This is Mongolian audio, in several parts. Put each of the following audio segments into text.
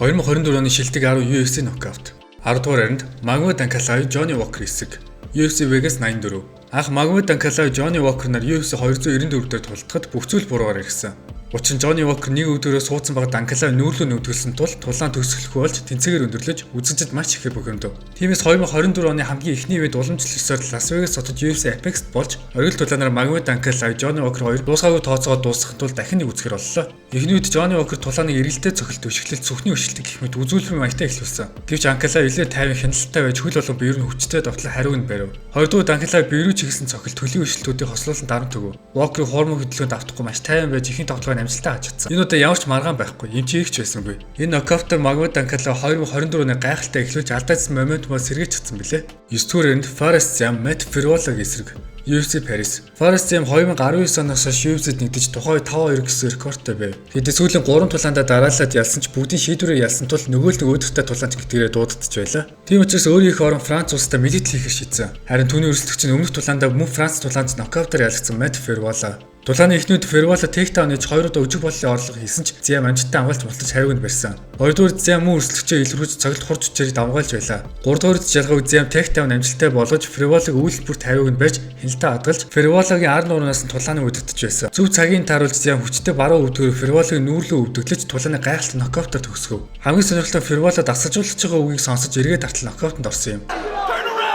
2024 оны шилдэг 10 UFC нокаут. 10 дугаар байранд Магомед Анкалаев, Джонни Уокер эсрэг. UFC Vegas 84. Анх Магомед Анкалаев, Джонни Уокер нар UFC 294 дээр тулдахад бүх зүйл буруугаар ирсэн. Учир нь Джонни Уокер нэг өвдөрөө суудсан багад Анкалаев нүүрлөө нүдгэлсэн тул тулаан төгсгөлөхгүй болж тэнцээгээр өндөрлөж, үзэгчид маш ихээр бухимдав. Тиймээс 2024 оны хамгийн эхний үед уламжлал ёсоор Лас Вегас хотод UFC Apex болж, оргил тулаанаар Магомед Анкалаев, Джонни Уокер хоёр дуусгаагүй тооцоогоо дуусгахын тулд дахин нэг үзэхэр боллоо. Эхний үед Джонни Уокер тулааныг эргэлтэй цохилт, өшиглэл, зүхний өшилтөг гэх мэт үзүүлбэр маягтай эхлүүлсэн. Гэвч Анкалаев илүү тайван, хяналттай байж, хөл болон бие рүү хүчтэй довтлон хариуг нь барив. Хоёрдугаар Анкалаев бие рүү чиглэсэн цохилт, хөлийн өшилтүүдийг хослуулан дарамт өгөв. Уокерийг хуурмаг хөдөлгөөнд автахгүй маш тайван байж, ихэнх тоглоомыг амжилттай хаж чадсан. Энэ удаа ямар ч маргаан байхгүй, юм чи ихч байсангүй. Энэ нокаутаар Магомед Анкалаев 2024 оны гайхалтай эхлүүлж, алдаажсан моментумоо сэргийж чадсан билээ. 9 дугаар байранд Фарес Зям, Мат Фриволагийн эсрэг. UFC Paris. Фарес Зям 2019 оноос хойш UFC-д нэгдэж, тухайн үед 5-2 гэсэн рекордтой байв. Хэдий сүүлийн 3 тулаандаа дараалаад ялсан ч бүгдийн шийдвэрээр ялсан тул нөгөө л нэг өөдөртэй тулаанч гэдгээрээ дуудагдаж байлаа. Тийм учраас өөрийнхөө орон Франц улстай мэдээлэл хийхээр шийдсэн. Харин түүний өрсөлдөгч нь өмнөх тулаандаа мөн Франц тулаанч нокаутаар ялагдсан Мат Фервола. Тулааны эхнүүд Фервола takedown хийж, хоёр удаа өжиг боллын орлого хийсэн ч Зям амжилттай хамгаалж мултаж хариуг нь барьсан. Хоёрдугаар Зям мөн өрсөлдөгчөө илрүүлж, цогт хурж хүчээр давмгаалж байлаа. Гуравдугаар жалгааг Зям takedown амжилттай болгож, Ферволагийг үйлдэл бүрт хариуг нь барьж, хяналтаа хадгалж, Ферволагийн ар нуурнаас нь тулааныг удирдах байсан. Зөв цагийн тааруулж Зям хүчтэй баруун өвдгөөр Ферволагийн нүүрлөө өвдөглөж, тулааны гайхалтай нокаутаар төгсгөв. Хамгийн сонирхолтой Фервола дасгалжуулагч байгаа үгийг сонсож, эргээд тартал нокаутанд орсон юм. Turn around!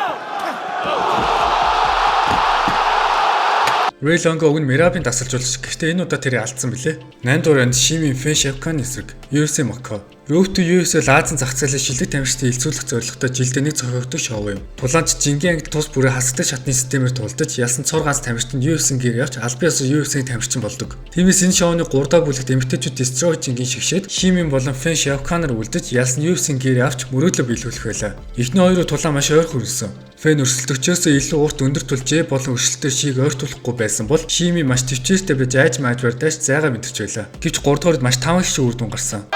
Рэй Лонго уг нь Мерабын дасгалжуулагч. Гэхдээ энэ удаа тэрийг алдсан билээ. 8 дугаар байранд Шимин Фэн Шавкан эсрэг. UFC Макао. Road to UFC бол Азийн зах зээлийн шилдэг тамирчдыг элцүүлэх зорилготой жилдээ нэг зохиогддог шоу юм. Тулаанч жингийн ангид тус бүрээ хасагдаг шатны системээр тулдаж, ялсан цор ганц тамирчин UFC гэр явж, албан ёсоор UFC-ийн тамирчин болдог. Тиймээс энэ шоуны 3 дахь бүлэгт эмэгтэйчүүд Destroy жингийн шигшээд Шимин болон Фэн Шавканаар үлдэж, ялсан UFC гэр авч мөрөөдлөө биелүүлэх байлаа. Эхний хоёр тулаан маш ойрхон өрнөсөн. Фэн өрсөлдөгчөөсөө илүү урт өндөр тул жээ болон өрсөлдөөр шийг ойртуулахгүй байсан бол Шими маш төвчээртэй байж, айж маажвар дайш зайгаа мэдэрч байлаа. Гэвч 3 дугаард маш таван шиг үр дүн гарсан.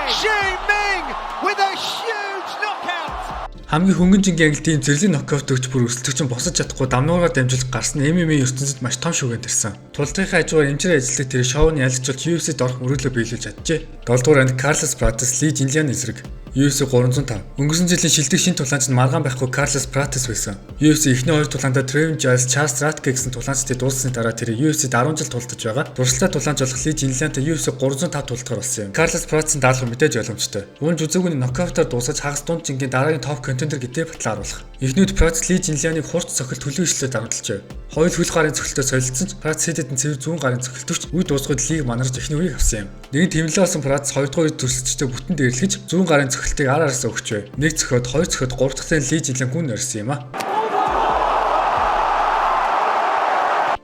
Shi Ming with a huge knockout! Хамгийн хөнгөн жингийн ангилд ийм зэрлэг нокаут өгч, бүр өрсөлдөгч нь босож чадахгүй дамнуураар дамжуулж гарсан MMA ертөнцид маш том шүгээн тарьсан. Тулдынхаа хажуугаар эмчээр ажилладаг тэр шоуны ялагч болж UFC-д орох мөрөөдлөө биелүүлж чаджээ. 7 дугаар байранд Карлос Пратес, Ли Жинлиан эсрэг. UFC 305. Өнгөрсөн жилийн шилдэг шинэ тулаанч нь маргаан байхгүй Карлос Пратес байсан. UFC эхний хоёр тулаандаа Тревин Жайлс, Чарльз Ратке гэсэн тулаанчдыг дууссаны дараа тэр UFC-д 10 жил тулдаж байгаа. Туршилтаа тулаанч болох Ли Жинлиантай UFC 305 тулдахаар болсон юм. Карлос Пратесийн даалгавар мэдээж ойлгомжтой. Унж үзээгүй нокаутаар дуусгаж, хагас дунд жингийн дараагийн топ contender гэдээ батлан харуулах. Эхнүүд Пратес Ли Жинлианыг хурц цохилт, хөлөө ишлэлээр дарамтлжээ. Хоёул хөл гарын цохилтоор солилцсон ч Пратес хэд хэдэн цэвэр зүүн гарын цохилтөвч үе дуусгад Лиг манарч эхний үеийг авсан юм. Нэгэн тэмлээ болсон Пратес хоёрдугаар үед өрсөлдөгчтэй бүтэн дээрлэж, зүүн гарын цохилтыг ар араас өгчээ. Нэг цохиод, хоёр цохиод, гурав дахь Ли Жинлиан гүн орсон юм а.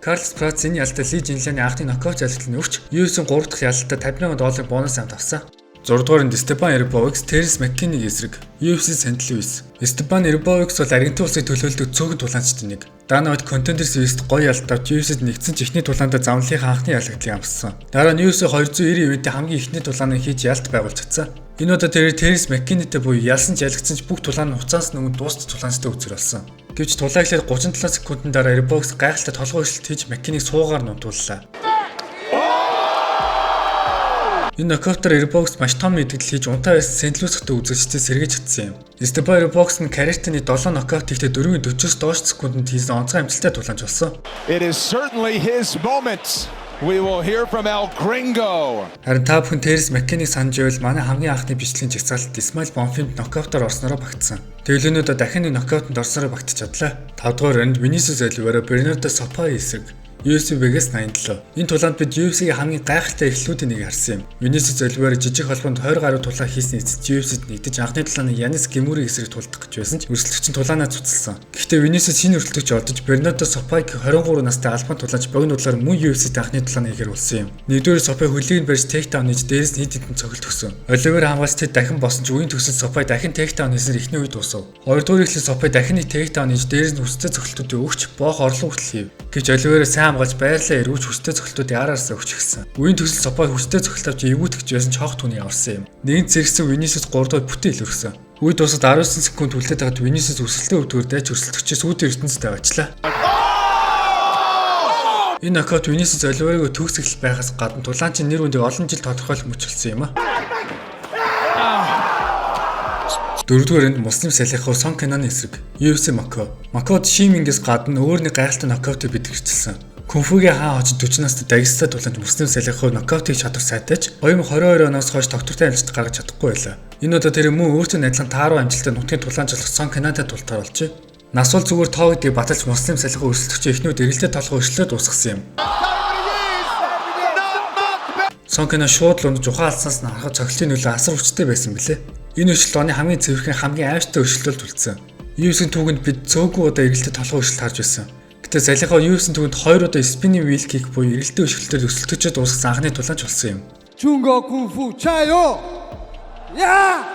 Карлос Пратес энэ ялалтад Ли Жинлианы анхны нокаут ялалтыг нь өгч, UFC-ийн 3 дахь ялалтад 50 сая долларын бонус амт авсан. 6 дугаар нь Степан Эрбовикс, Теренс Маккинийг эсрэг. UFC St. Louis. Степан Эрбовикс бол Аргентин улсыг төлөөлдөг цөөхөн тулаанчдын нэг. Дана White Contender Series-д гоё ялалт авч UFC-д нэгдсэн ч эхний тулаандаа замлынхаа анхны ялагдлыг амссан. Дараа нь UFC 290 event-ийн хамгийн эхний тулааныг хийж ялт байгуулж чадсан. Энэ удаа тэрээр Теренс Маккинитэй буюу ялсан ч ялагдсан ч бүх тулаан нь хугацаанаас өмнө дуустал тулаанчтай үзэр болсон. Гэвч тулаан эхлээд 37 секундын дараа Эрбовикс гайхалтай толгой өрсөлдөлт хийж, Маккинийг суугаар нунтууллаа. Энэ нокаутаар Эрбокс маш том мэдгдэл хийж, унтаа байсан Сент Луис хотын үзэгчдийг сэргийж чадсан юм. Степан Эрбокс нь карьертын 7 нокаут хийхдээ 4-ийн 40-оос доош секундэд хийсэн онцгой амжилттай тулаанч болсон. It is certainly his moment. We will hear from El Gringo. Харин та бүхэн Теренс Маккинийг санаж байвал манай хамгийн анхны бичлэгийн жагсаалтад Исмаил Бонфимд нокаутаар орсноороо багтсан. Тэгэл өнөөдөр дахин нэг нокаутанд орсноороо багтаж чадлаа. 5 дугаар байранд Винисиус Оливера, Бернардо Сопай эсрэг. UFC Vegas 87. Энэ тулаанд бид UFC-ийн хамгийн гайхалтай эхлэлүүдийн нэг харсан юм. Винисиус Оливера жижиг холбоонд 20 гаруй тулаан хийсний эцэст UFC-д нэгдэж, анхны тулааны Янис Гемүрийн эсрэг тулдах гэж байсан ч өрсөлдөгч нь тулаанаа цуцалсан. Гэхдээ Винисиус шинэ өрсөлдөгч олдож, Бернардо Сопайг 23 настай албан тулаанч богино худлаар мөн UFC-д анхны тулааны хийхээр болсон юм. Нэгдүгээр Сопай хөлийг нь барьж takedown хийж, дээрээс нь хэд хэдэн цохилт өгсөн. Оливера хамгаалж тэд дахин босон ч үеийн төгсөл Сопай дахин takedown хийснээр эхний үе дуусав. Хоёрдугаар эхлэл Сопай дахин нэг takedown хийж, дээрээс нь хүчтэй цохилтуудыг өгч боох орлого хүртэл хийв. Гэвч Оливера сайн хамгаалж байрлалаа эргүүлж, хүчтэй цохилтуудыг ар араасаа өгч эхэлсэн. Үеийн төгсөл Сопай хүчтэй цохилт авч эвгүйтгэж байсан ч хоох түүний аварсан юм. Нэгэн зэрэгсэн Винисиус 3 дугаар бүтэн илэрсэн. Үе дуусаад 19 секунд үлдээд байхад Винисиус өсөлтөө өвдгөр дайч өрсөлдөгчөөс үүдийн ертөнцид аваачлаа. Энэ нокаут Винисиус Оливерыг төгс эхлэл байхаас гадна тулаанчийн нэр хүндийг олон жил тодорхойлох мөч болсон юм а. Дөрөвдүгээр энд Муслим Салихов Сон Кенаны эсрэг UFC Мако. Макод Шимингээс гадна өөр нэг гайхалтай нокаутыг бэлтгэжсэн. Кунфугийн хаан хожид 40 настай Дагестан тулаанч Муслим Салихов нокаутыг чадвар сайтай ч 2022 оноос хойш тогтвортой амжилт гаргаж чадахгүй байлаа. Энэ удаа тэр мөн өөртөө адилхан тааруу амжилттай нутгийн тулаанч болох Сон Кенатай тултаар болжээ. Нас бол зүгээр тоо гэдгийг баталж Муслим Салихов өрсөлдөгчийн эхнүүд эргэлдээ толгой өршлөө дуусгасан юм. Сон Кена шууд л унаж ухаан алдсанаас нь харахад цогцлын нөлөө асар хүчтэй байсан билээ. Энэ өршөлт оны хамгийн цэвэрхэн хамгийн аимшигтай өршөлт үлдсэн. UFC-ийн түүхэнд бид цөөхөн удаа эргэлдээ толгой өршөлт харж байсан. Гэтэ Салихов UFC-ийн түүхэнд 2 удаа spinning wheel kick буюу эргэлдээ өршөлтөөр өрсөлдөгчөд дуусгасан анхны тулаанч болсон юм. 中国功夫加油! Я!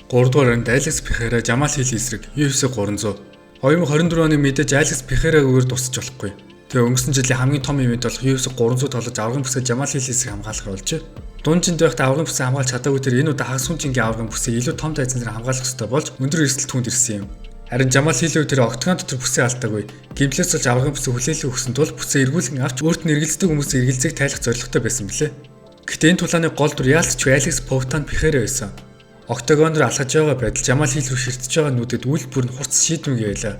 3 дугаар энд Алекс Пехера Жамал Хил эсрэг UFC 300. 2024 оны мэдээж Алекс Пехерагүйгээр дуусч болохгүй. Тэгээ өнгөрсөн жилийн хамгийн том event болох UFC 300 тоглож аврагын бүсээ Жамал Хил эсрэг хамгаалах болжээ. Дунджинд байхдаа аврагын бүсээ хамгаалж чадаагүй тэр энэ удаа хагас хүнчингийн аврагын бүсээ илүү том тайзан дээр хамгаалах ёстой болж өндөр эрсдэл түүнд ирсэн юм. Харин Жамал Хилүү тэр октогон дотор бүсээ алдаагүй. Гэмтлээс болж аврагын бүсээ хүлээлэг өгсөн тул бүсээ эргүүлэн авч өөрт нь эргэлздэг хүмүүсийн эргэлзээг тайлах зорилготой байсан билээ. Гэхдээ энэ тулааны гол дүр яалт ч Алекс Повтан Пехера байсан. Октогон руу алхаж байгаа байдал Жамал Хил рүү ширтэж байгаа нүдэд үл бүр нь хурц шийдвэнгээ байлаа.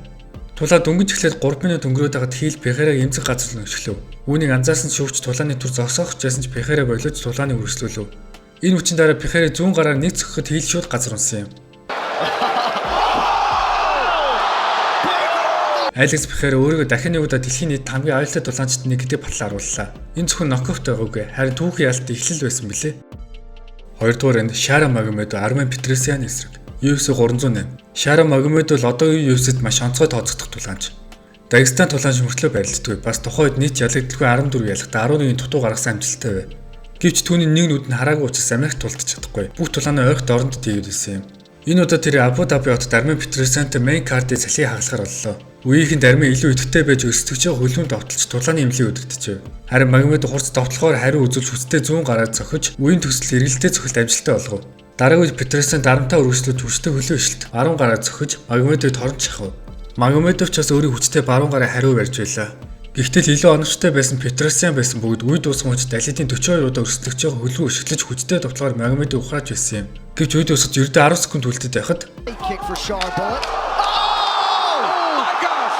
Тулаа дөнгөж эхлээд 3 минут өнгөрөөд байхад Хил Пехераг эмзэг газар руу өшглөв. Үүнийг анзаарсан шүүгч тулааны түр зогсоох гэсэн ч Пехера болиож тулааны үргэлжлүүлв. Энэ хүчин дараа Пехера зүүн гараар нэг цохиход Хил шууд газар унсан юм. Алекс Пехера өөрийгөө дахин нэг удаа дэлхийн нийт хамгийн аюултай тулаанчид нэг гэдэг батал харууллаа. Энэ зөвхөн нокаут байгаагүй, харин түүхийн ялалт эхлэл байсан билээ. Хоёрдугаар энд Шара Магомедов Армен Петросян эсрэг UFC 308. Шара Магомедов бол одоогийн UFC-д маш онцгой тооцогдох тулаанч. Дагестан тулаанч мөртлөө барилддаггүй. Бас тухайн үед нийт ялагдaltaгүй 14 ялалтаа 11 дутуу гаргасан амжилттай байв. Гэвч түүний нэг нүд нь хараагүй учраас Америкт тулдаж чадахгүй. Бүх тулаанаа ойрхон оронд тийгээд байсан юм. Энэ удаа тэр Абу Даби хотод Армен Петросянтай main card-ыг салхи хагалахаар боллоо. Үеийнхэн Армен илүү идэвхтэй байж өрсөлдөгчөө хөлөмд довтолж тулааны эмнэлгийг удирджээ. Харин Магомедов хурц довтлохоор хариу үзүүлж хүчтэй зүүн гараар цохиж үеийн төгсөл эргэлдээ цохилт амжилттай болгов. Дараагийн үед Петросян дарамтаа өргөжлөж хүчтэй хөлөө ишилт баруун гараар цохиж Магомедовыг торон чахав. Магомедов ч бас өөрийн хүчтэй баруун гараа хариу барьж байлаа. Гэхдээ л илүү оновчтой байсан Петросян байсан бөгөөд үе дууссан хүч далидын 42 удаа өрсөлдөгчөө хөлрүү өшиглөж хүчтэй довтлохоор Магомедов ухрааж байсан юм. Гэвч үе дуусаж ердөө 10 секунд үлдээд байхад Kick for Shara Bullet. Oh my gosh!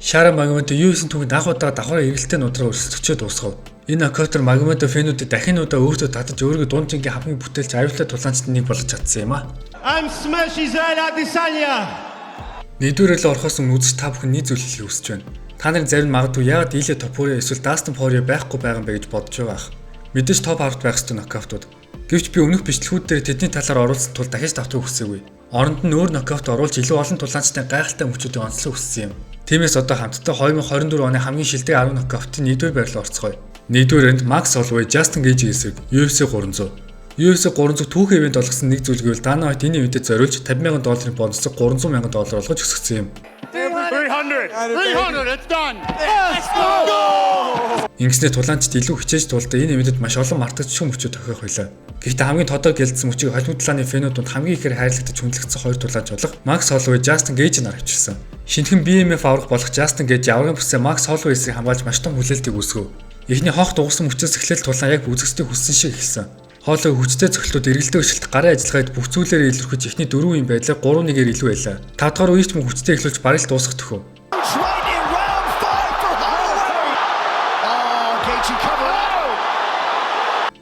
Шара Магомедов UFC-ийн түүхэнд анх удаа давхар эргэлтээ нудраа өрсөлдөгчөө дуусгав. Энэ нокаутер Магомедов fan үүдийг дахин удаа өөртөө татаж өөрийгөө дунд жингийн хамгийн бүтээлч аюултай тулаанчид нэг болгож чадсан юм а. I'm Smash Israel Adesanya. Нэгдүгээр рүү орохоос өмнө үзэж та бүхэн нэг зүйл хэлэхийг хүсэж байна. Та нарын зарим нь магадгүй яагаад Илия Топурия эсвэл Дастин Порье байхгүй байгаа юм бэ гэж бодож байгаа ах. Мэдээж топ 10-т байх ёстой нокаутууд. Гэвч би өмнөх бичлэгүүд дээр тэдний талаар оруулсан тул дахиж давтахыг хүсээгүй. Оронд нь өөр нокаут оруулж илүү олон тулаанчдын гайхалтай мөчүүдийг онцлох хүссэн юм. Тиймээс одоо хамтдаа 2024 оны хамгийн шилдэг 10 нокаутын нэгдүгээр байр руу орцгоё. Нэгдүгээр энд Макс Холлоуэй Justin Gaethje эсрэг UFC 300. UFC 300 түүхэн event болгосон нэг зүйл гэвэл Dana White энэ event эд зориулж 50,000 долларын бонусыг 300 мянган доллар болгож өсгөсөн юм. 300. 300. It's done. Ингэснээр тулаанчид илүү хичээж тулдаа энэ event эд маш олон мартагдшгүй мөчүүд тохиох байлаа. Гэхдээ хамгийн тодор гэлдсэн мөчийг холимог тулааны fan үүд дунд хамгийн ихээр хайрлагдаж хүндлэгдсэн хоёр тулаанч болох Макс Холлоуэй, Justin Gaethje нар авчирсан. Шинэхэн BMF аврах болох Justin Gaethje аврагын бүсээ Макс Холлоуэй эсрэг хамгаалж маш том хүлээлтийг үүсгэв. Эхний хонх дугуйсан мөчөөс эхлээл тулаан яг үзэгчдийг хүссэн шиг эхэлсэн. Холлоуэй хүчтэй цохилтууд эргэлдээ өшөлт гарын ажиллагаанд бүх зүйлээрээ илэрхэж эхний дөрвөн үеийн байдлаар 3-1-ээр илүү байлаа. Тавдугаар үеч мөн хүчтэй эхлүүлж бараг л дуусгах төхөв. Right in round five for Holloway. Oh, Gaethje cover.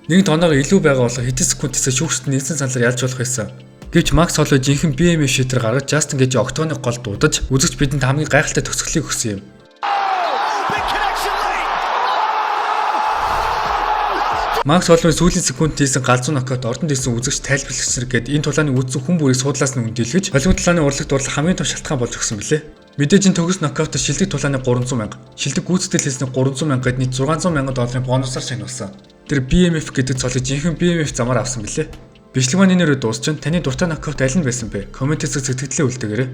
Нэг тоноогоо илүү байгаа болох хэдэн секундээс шүүгчд нийлсэн саналаар ялж болох байсан. Гэвч Макс Холлоуэй жинхэнэ BMF шийдвэр гаргаж Justin Gaethje октогоны гол дуудаж үзэгч бидэнд хамгийн гайхалтай төгсгөлийг өгсөн юм. Oh, big connection late. Макс Холлоуэй сүүлийн секунд хийсэн галзуу нокаут ордонд ирсэн үзэгч тайлбарлагч нар гээд энэ тулааны үзсэн хүн бүрийг суудлаас нь үндийлгэж холимог тулааны урлаг дурлах хамгийн том шалтгаан болж өгсөн билээ. Мэдээж энэ төгс нокаут шилдэг тулааны 300 мянга, шилдэг гүйцэтгэл хийсний 300 мянга гээд нийт 600 мянган долларын бонусаар шагнуулсан. Тэр BMF гэдэг цолыг жинхэнэ BMF замаар авсан билээ. Бичлэг маань энэ өрөө дуусчин таны дуртай нокаут аль нь байсан бэ? Comment хэсэг сэтгэлдээ үлдээгээрэй.